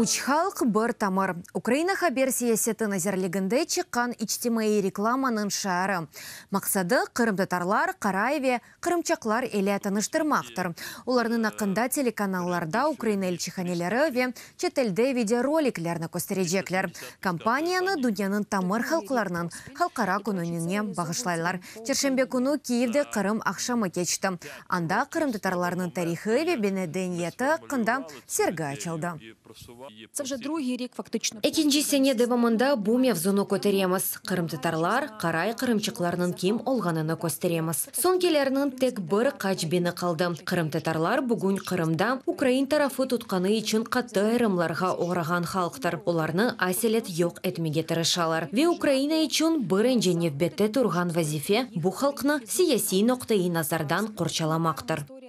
Üç halq, bir tamır, Ukraina haber siyaseti nazirliginde çıqqan içtimaiy reklamanıñ şiarı. Maqsadı, qırımtatarlar, qaray ve qırımçaqlar ile tanıştırmaqtır. Olarnıñ aqqında telekanallarda, Ukraina elçihaneleri ve çetelde videoroliklerni kösterecekler. Kampaniyanı dünyanıñ tamır halqlarınıñ halqara kününe bağışlaylar. Çarşenbe künü Kiyevde Qırım aqşamı keçti. Anda qırımtatarlarnıñ tarihı ve medeniyeti aqqında sergi açıldı. Ekinci sene devamında bu mevzunı köteremiz, qırımtatarlar, qaray, qırımçaqlarnıñ kim olğanını kösteremiz. Soñkilerniñ tek bir qaç biñi qaldı. Qırımtatarlar bugün Qırımda ukrain tarafı tutqanı içün qattı ayırımlarğa oğrağan halqtır. Olarnı aselet yoq etmege tırışalar. Ve Ukraina içün birinci nevbette turğan vazife bu halqnı siyasiy noqtaiy nazardan qorçalamaqtır.